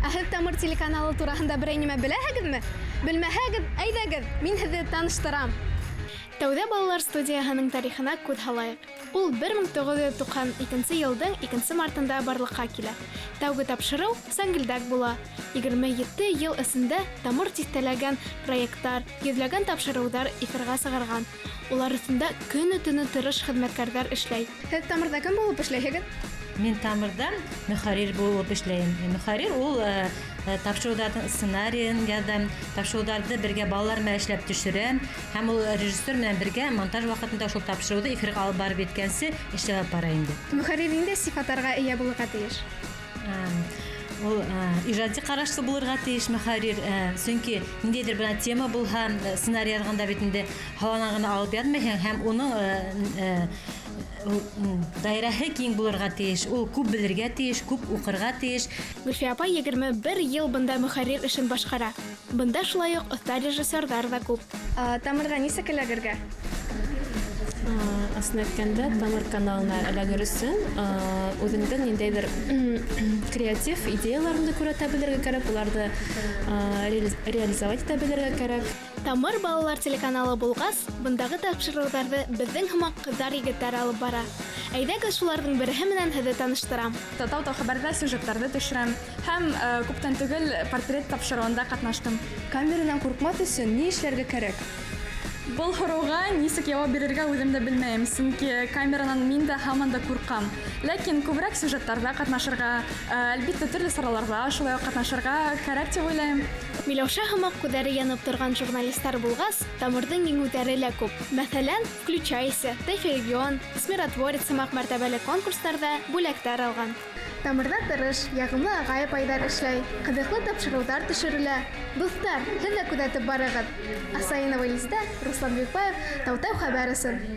Ә һеҙ Тамыр телеканалы тураһында берәй нимә беләһегеҙме? Белмәһәгеҙ, әйҙәгеҙ, мин һеҙҙе таныштырам. Тәүҙә балалар студияһының тарихына күҙ һалайыҡ. Ул 1992 йылдың 2 мартында барлыҡҡа килә. Тәүге тапшырыу Сәңгелдәк була. 27 йыл эсендә Тамыр тиҫтәләгән проекттар, йөҙләгән тапшырыуҙар эфирға сығарған. Улар өҫтөндә көнө-төнө тырыш хеҙмәткәрҙәр эшләй. Һеҙ Тамырҙа кем булып эшләйһегеҙ? Мин Тамырҙа мөхәррир булып эшләйем. Мөхәррир ул тапшырыуҙарҙың сценарийын яҙам, тапшырыуҙарҙы бергә балалар менән эшләп төшөрәм һәм ул режиссер менән бергә монтаж ваҡытында шул тапшырыуҙы эфирға алып барып еткәнсе эшләп алып бара инде. Мөхәррир ниндәй сифаттарға эйә булырға тейеш? Ул ижади ҡарашлы булырға тейеш мөхәррир, сөнки ниндәйҙер бына тема булһа, сценарий яҙғанда бит инде һауанан ғына алып яҙмайһың һәм уның даирәһе киң булырға тейеш, ул күп белергә тейеш, күп уҡырға тейеш. Гөлфиә апай 21 йыл бында мөхәррир эшен башҡара. Бында шулай уҡ оҫта режиссерҙар ҙа күп. Тамырға нисек эләгергә? Асын әйткәндә, Тамыр каналына эләгер өсөн үҙеңдең ниндәйҙер креатив идеяларыңды күрһәтә белергә кәрәк, уларҙы реализовать итә белергә кәрәк. Тамыр балалар телеканалы булғас, бындағы тапшырыуҙарҙы беҙҙең һымаҡ ҡыҙҙар-егеттәр алып бара. Әйҙәгеҙ, шуларҙың береһе менән һеҙҙе таныштырам. Тау хәбәрҙә сюжеттарҙы төшөрәм һәм күптән түгел портрет тапшырыуында ҡатнаштым. Камеранан ҡурҡмаҫ өсөн ни эшләргә кәрәк? Был һорауға нисек яуап бирергә үҙем дә белмәйем, сөнки камеранан мин дә һаман да ҡурҡам. Ләкин күберәк сюжеттарҙа ҡатнашырға, әлбиттә, төрлө сараларҙа шулай уҡ ҡатнашырға кәрәк тип уйлайым. Миләүшә һымаҡ күҙҙәре янып торған журналистар булғас, Тамырҙың еңеүҙәре лә күп. Мәҫәлән, Включайся, Тэфи регион, Смиротворец һымаҡ мәртәбәле конкурстарҙа бүләктәр алған. Тамырҙа тырыш, яғымлы ағай-апайҙар эшләй, ҡыҙыҡлы тапшырыуҙар төшөрөлә. Дуҫтар, һеҙ ҙә күҙәтеп барығыҙ. Асаинова Илизда, Руслан Бикбаев, Тау-Тау хәбәр өсөн.